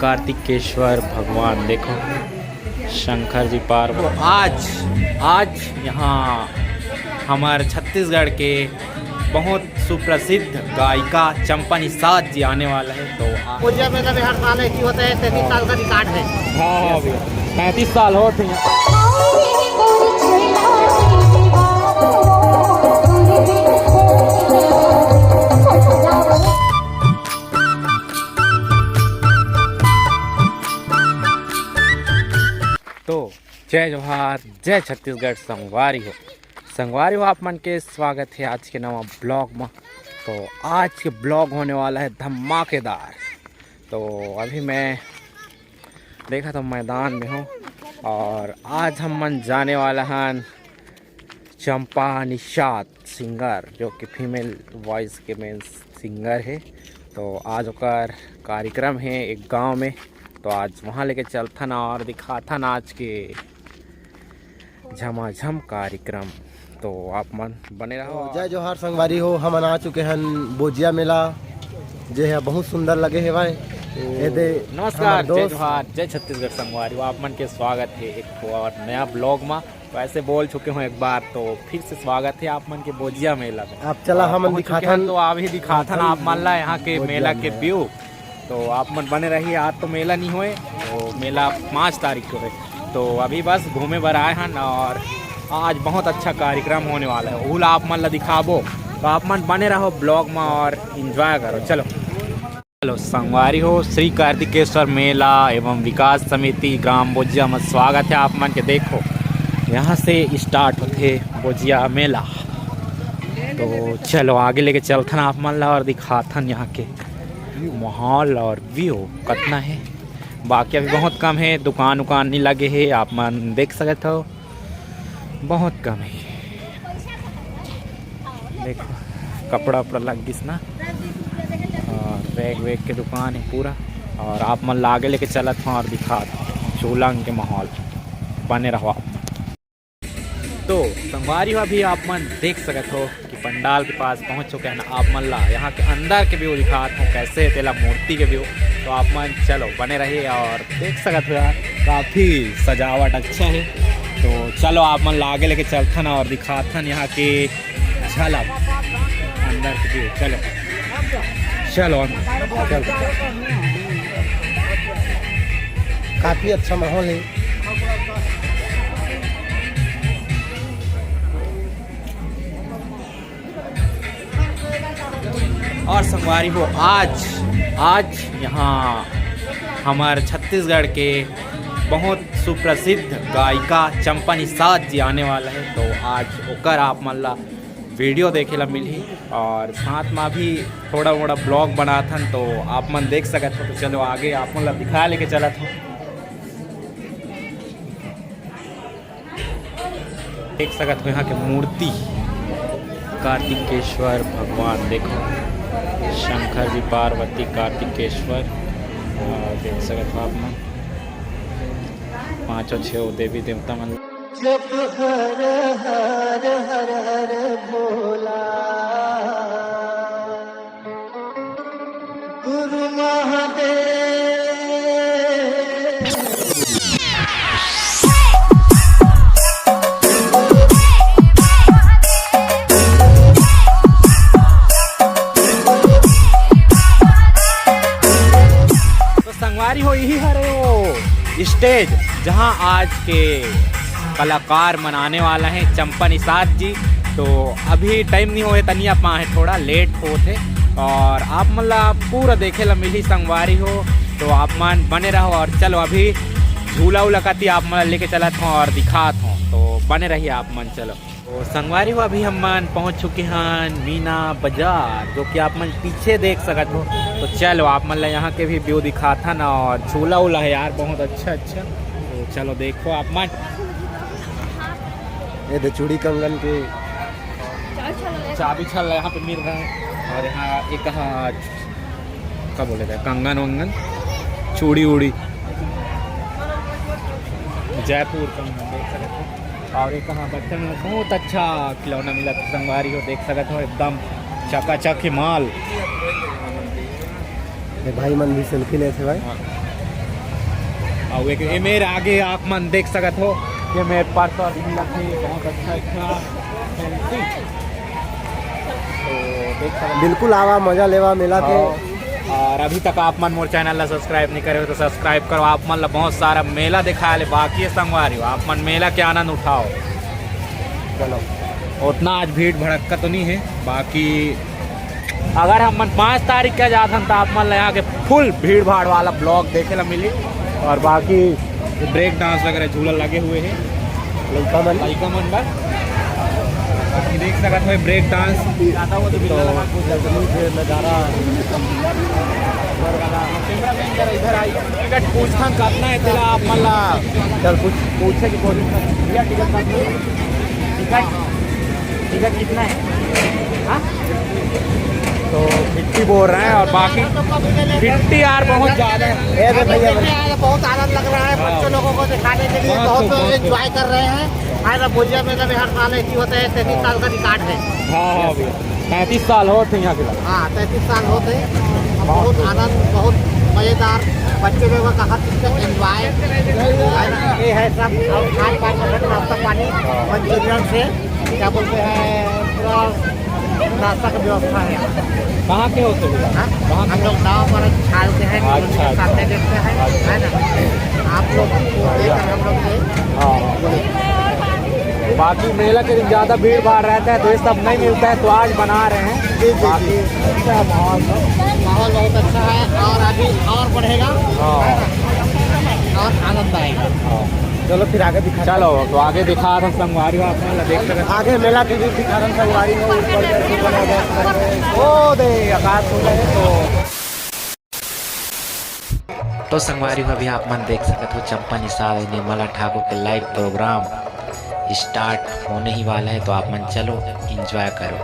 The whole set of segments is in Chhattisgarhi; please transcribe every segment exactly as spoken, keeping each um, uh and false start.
कार्तिकेश्वर भगवान, देखो शंकर जी पार्वती। आज, आज यहाँ हमारे छत्तीसगढ़ के बहुत सुप्रसिद्ध गायिका चंपा निषाद जी आने वाला है। तो आज भोजिया मेला में हर साल ऐसी होता है, तैंतीस साल का रिकॉर्ड है। हाँ, हाँ भैया, पैंतीस साल हो गए। तो जय जोहार, जय छत्तीसगढ़। संगवारी हो, संगवारी हो, आप मन के स्वागत है आज के नवा ब्लॉग में। तो आज के ब्लॉग होने वाला है धमाकेदार। तो अभी मैं देखा तो मैदान में हूँ और आज हम मन जाने वाला हन चंपा निषाद सिंगर, जो कि फीमेल वॉइस के मेन सिंगर है। तो आज ओकर कार्यक्रम है एक गांव में, तो आज वहाँ लेके चलथन और दिखाथन आज के झमाझम कार्यक्रम। तो आप मन बने रहो। तो जय जोहार संगवारी हो, हमन आ चुके हन बोजिया मेला, जे है बहुत सुंदर लगे हेवय। तो ए दे नमस्कार, हमर जय दोस्त। जोहार, जय छत्तीसगढ़ संगवारी हो, आप मन के स्वागत है एक ठो और नया ब्लॉग में। तो ऐसे बोल चुके हूँ एक बार, तो फिर से स्वागत है आप मन के बोजिया मेला में। आप चला, और हमन पहुंच चुके दिखाथन। हैं, तो अभी दिखाथन आप मन ला यहाँ के बोजिया मेला के मेला। व्यू। तो आप मन बने रहिए, आज तो मेला नहीं होए, तो मेला पाँच तारीख को है। तो अभी बस घूमे बर आए हन और आज बहुत अच्छा कार्यक्रम होने वाला है, उला आप मन ला दिखाबो। तो आप मन बने रहो ब्लॉग में और एंजॉय करो। चलो, चलो संगवारी हो, श्री कार्तिकेश्वर मेला एवं विकास समिति ग्राम बोजिया में स्वागत है आप मन के। देखो, यहाँ से स्टार्ट होते बोजिया मेला। तो चलो आगे लेके चलथन आप मन ला और दिखाथन यहाँ के माहौल और व्यू कतना है। बाकी अभी बहुत कम है, दुकान उकान नहीं लगे है, आप मन देख सकत हो, बहुत कम है। देखो, कपड़ा उपड़ा लग गिस ना, और बैग वैग के दुकान है पूरा। और आप मन ला आगे लेके चलत हूँ और दिखात हूँ झूलन के माहौल। बने रहो आप। तो संगवारी हो, अभी आप मन देख सकत हो कि पंडाल के पास पहुंच चुके हैं। आप मन ला यहाँ के अंदर के व्यू दिखात हूँ, कैसे तेला मूर्ति के व्यू। तो आप मन चलो बने रहिए और देख सकत हो यार, काफ़ी सजावट अच्छा है। तो चलो आप मन ला आगे लेके चलथन और दिखाथन यहाँ के झलक अंदर के व्यू। चलो, चलो, चलो। काफ़ी अच्छा माहौल है। और संगवारी हो, आज, आज यहाँ हमारे छत्तीसगढ़ के बहुत सुप्रसिद्ध गायिका चंपा निषाद जी आने वाला है, तो आज ओकर आप मन ला वीडियो देखे ला मिलही और साथ में भी थोड़ा मोड़ा ब्लॉग बनाथन, तो आप मन देख सकत हो। तो चलो आगे आप मन ला दिखा लेके चलत हो। देख सकत हो यहाँ के मूर्ति, कार्तिकेश्वर भगवान, देखो शंकर जी, पार्वती, कार्तिकेश्वर, और देख सकत हो आप मन पांचों छह देवी देवता मन। जप हर हर हर हर भोला गुरु महादेव। तो संगवारी हो, यही हरे वो स्टेज, जहां आज के कलाकार मनाने वाला है चंपा निषाद जी। तो अभी टाइम नहीं होए, तनिया पा है, थोड़ा लेट होत है। और आप मन ला पूरा देखे ला मिली संगवारी हो, तो आप मन बने रहो। और चलो अभी झूला उला कती आप मन ला लेके चलत हूँ और दिखात हूँ, तो बने रहिए आप मन। चलो। तो संगवारी हो, अभी हम मन पहुंच चुके हैं मीना बाजार, जो कि आप मन पीछे देख सकत हो। तो चलो आप मन ला यहाँ के भी व्यू दिखाथन और झूला उला है यार, बहुत अच्छा अच्छा। तो चलो देखो आप मन, ये दे चूड़ी कंगन के चाबी छल्ला यहाँ पे मिल रहा है। और यहाँ एक, हाँ, का बोले थे, कंगन वंगन, चूड़ी उड़ी, जयपुर कंगन देख सकते हो। और एक, हाँ, बच्चन में बहुत अच्छा खिलौना मिला था संगवारी हो, देख सकते हो एकदम चकाचक ही माल। ये भाई मन भी सेल्फी लेते भाई। हाँ। अउ एक ए मेर आगे आप मन देख सकत हो, ये मेर पर्स और भी रखे, बहुत अच्छा, अच्छा। तो देख सकत हो। बिल्कुल आवा, मजा लेवा मेला के। हाँ। और अभी तक आप मन मोर चैनल ला सब्सक्राइब नहीं करे हो तो सब्सक्राइब करो। आप मन ला बहुत सारा मेला दिखाए ले बाकी है संगवारी हो, आप मन मेला के आनंद उठाओ। चलो, उतना आज भीड़ भड़क्का तो नहीं है, बाकी अगर हम मन पाँच तारीख के जाथन तो आप मन ला यहाँ के फुल भीड़ भाड़ वाला ब्लॉग देखे ला मिली। और बाकी ब्रेक डांस वगैरह झूला लगे हुए हैं लइका मन। लइका मन बर। बाकी देख सकत हो ब्रेक डांस। तो गर्मी के नजारा। टिकट पूछथन कतना है तेला आप मन ला। चल पूछ। पूछे की कोशिश कर। भैया, टिकट कतना है? टिकट, टिकट कितना है? हाँ? तो फिफ्टी बोल रहे हैं और बाकी फिफ्टी यार बहुत ज़्यादा है। ए, दे भैया, भैया। बहुत आनंद लग रहा है हाँ। बच्चों लोगों को दिखाने के लिए, बहुत बहुत खूब, बहुत खूब। एंजॉय कर रहे हैं। है ना, भुजिया मेला में हर साल ऐसी होता है, तैंतीस हाँ। साल का रिकॉर्ड है। हाँ, हाँ, भैया। तैंतीस साल हो थे यहाँ के लिए। हाँ, तैंतीस साल होते हैं। बहुत बहुत खूब। आनंद, बहुत मज़ेदार। बच्चे लोगों का हर चीज़ का एंजॉय है ना, ये है सब। और खान पान का नाश्ता पानी मंचूरियन से क्या बोलते हैं, पूरा नाश्ता का व्यवस्था है यहाँ। कहाँ के होते हो? हाँ? कहाँ के? हम लोग नाव पर छाल के हैं, अच्छा, सामने अच्छा। देखते हैं, अच्छा। है ना? आप लोग को देखकर हम लोग से हाँ। बाकी मेला के दिन ज़्यादा भीड़ भाड़ रहता है तो ये सब नहीं मिलता है, तो आज बना रहे हैं। जी, जी, जी। बाकी अच्छा है माहौल। माहौल बहुत अच्छा है और अभी और बढ़ेगा, हाँ। है ना? और आनंद आएगा। हाँ। चलो फिर आगे दिखा। चलो, तो आगे दिखा था संगवारी हो, आप मन ला देख सकत। आगे मेला के भी दिखा था संगवारी हो, ऊपर से ऊपर आ गया। ओ दे, आकाश हो गए तो। तो संगवारी हो, अभी आप मन देख सकत हो चंपा निषाद निर्मला ठाकुर के लाइव प्रोग्राम स्टार्ट होने ही वाला है, तो आप मन चलो एंजॉय करो।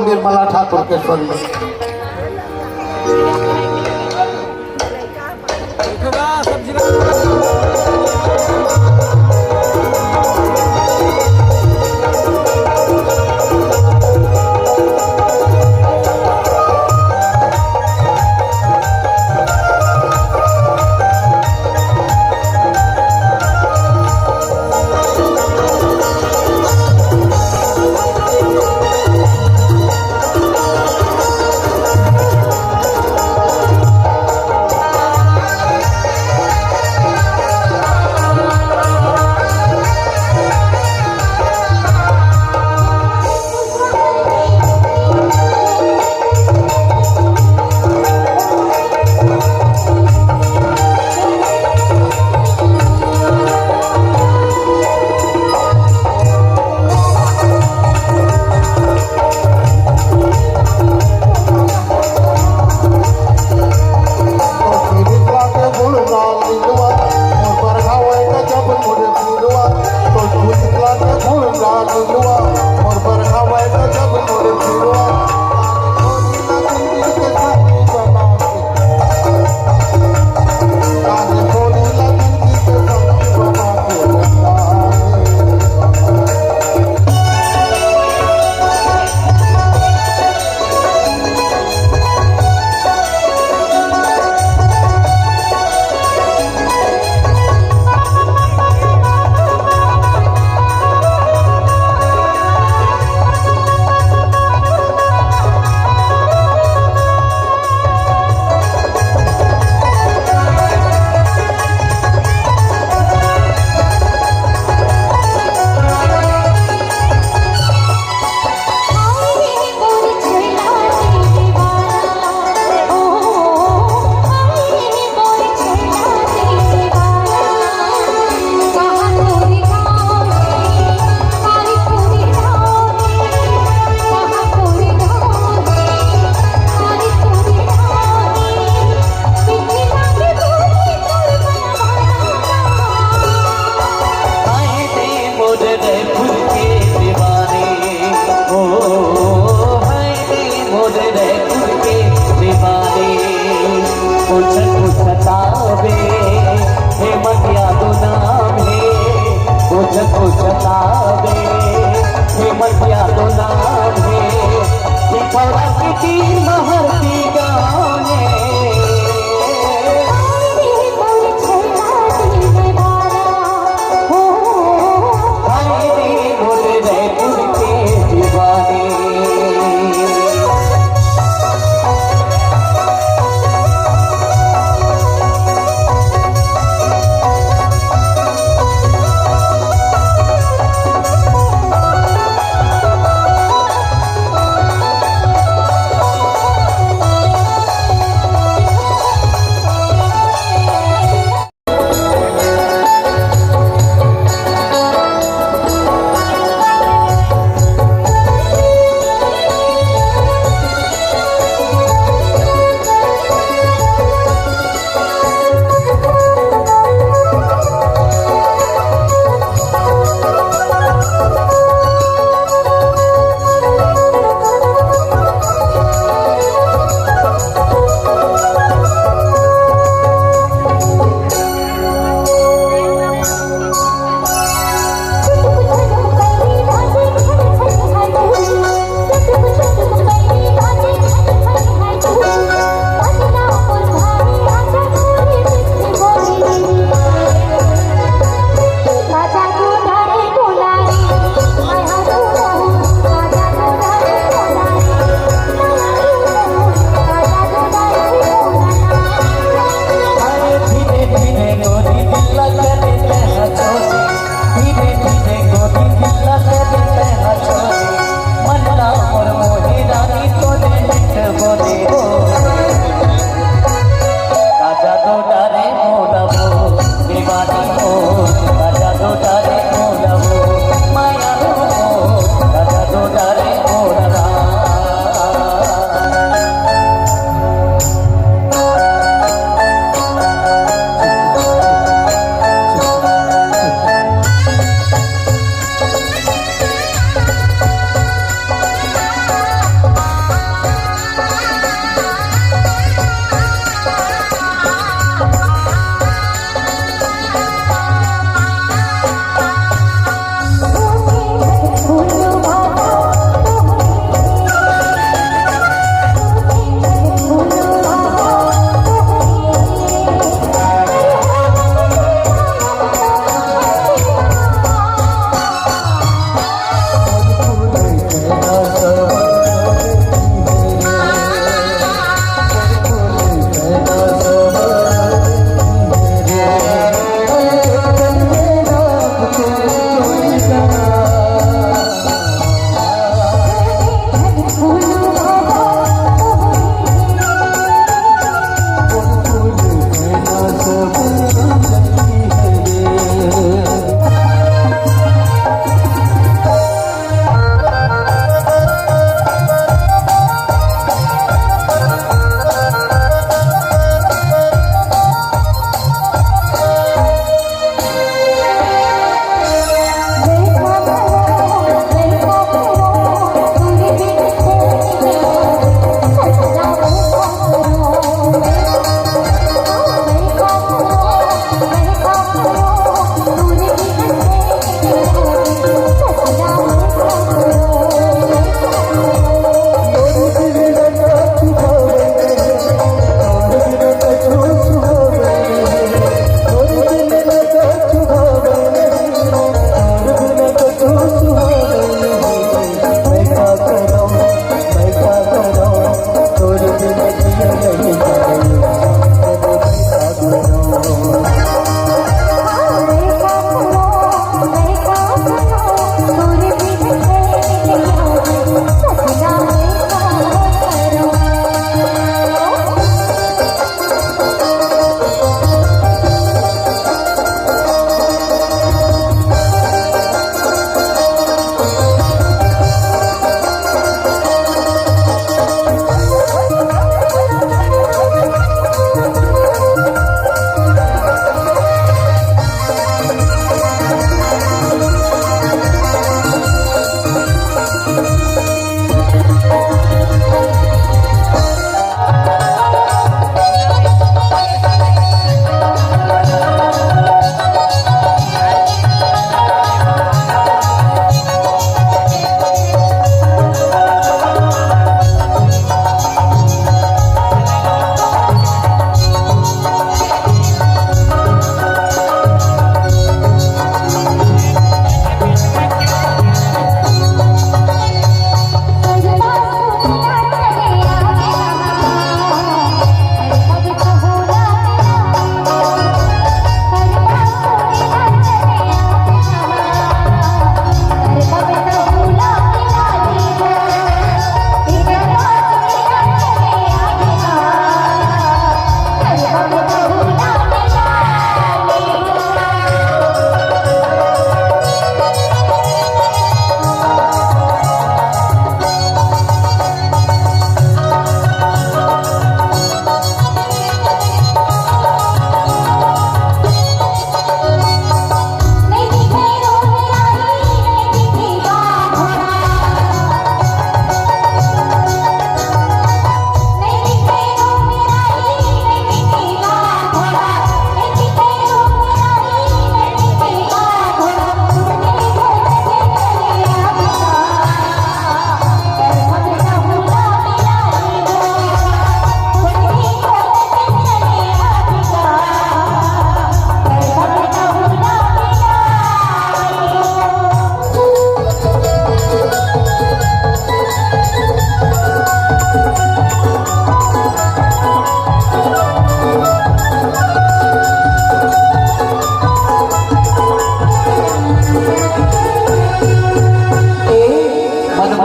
निर्मला ठाकुर के स्वर में। मटिया तो नाम हे, पिपरा के तीर महर की गाँव हे। हाय रे मोरे रैपुर के दीवाने।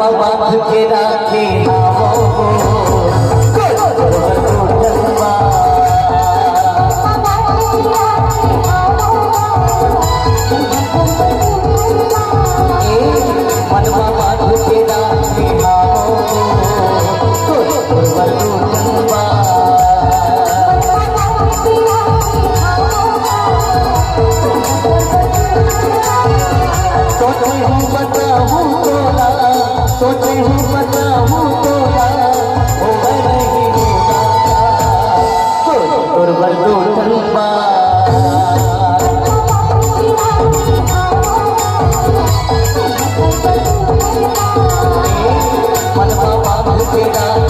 बांध के राखे आवो, कोई तोर बर टूटल बा। ए, मनवा बांध के राखे आवो, कोई तोर बर टूटल बा। सोचे हूँ बताऊँ तोला, सोचे हूँ बताऊँ तोला, होवे नहीं मुलाकात, तोर बर टूटल बा। मनवा बांध के राखे